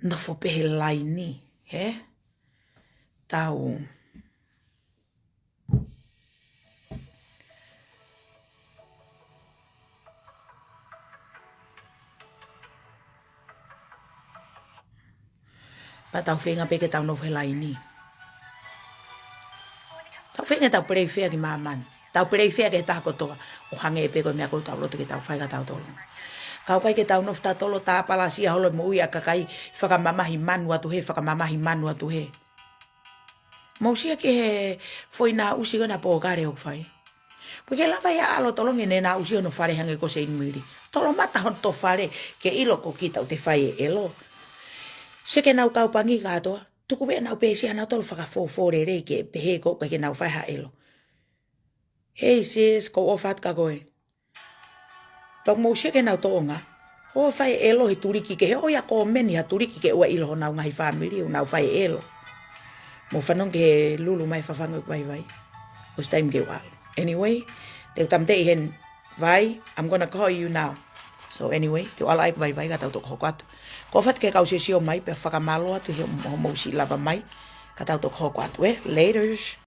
nofo pē he laini, hē? Tau. Pea tau feinga pē ke tau nofo he laini. Tau feinga tau peleifea ki māmani. Tau peleifea ki he taha kotoa. ʻO hangē pē ko e meʻa ʻoku tau loto ke tau fai ka tau tolo. Ka ʻoku ʻikai ke tau nofo tautolu ʻo tāpalasia holo e moʻui ʻa e kakai, fakamamahi manu atu hē, fakamamahi manu atu hē. Mou sio ki he foʻi naʻusi ko ena pōkale ʻoku fai. Pea ke lava ia ʻa e ʻAlo ʻo tolongi ʻene naʻusi hono fale hangē ko Seinimili. Tolomata hoto fale ke ʻilo ko kita ʻoku te fai e ʻelo. Sio ki heʻenau kau pangi kātoa. Tuku pē ʻenau pēsia nautolu fakafōfō lelei ke pehē ko ʻoku ʻikai ke nau fai ha ʻelo. Hei sis, ʻoku ou ʻofa atu kia koe. Pea mou sio ki heʻenau toʻonga. ʻO fai e ʻelo he tuliki kehe, ʻo ia ko meni ha tuliki ke ʻoua ʻilo honau ngaahi fāmili, ʻo nau fai e ʻelo. Mou fanongo ki he lulu mai fafangu ʻeku vaivai. ʻOsi taimi ke u ʻalu. Anyway, te u tāmateʻi heni. Vai, I'm gonna call you now. So anyway, te u ʻalu ʻai ʻeku vaivai ka tau toki hoko atu. ʻOku ou ʻofa atu ki he kau siosio mai, pea fakamālō atu he mo-, mou siʻi lava mai, ka tau toki hoko atu, ē? Laters.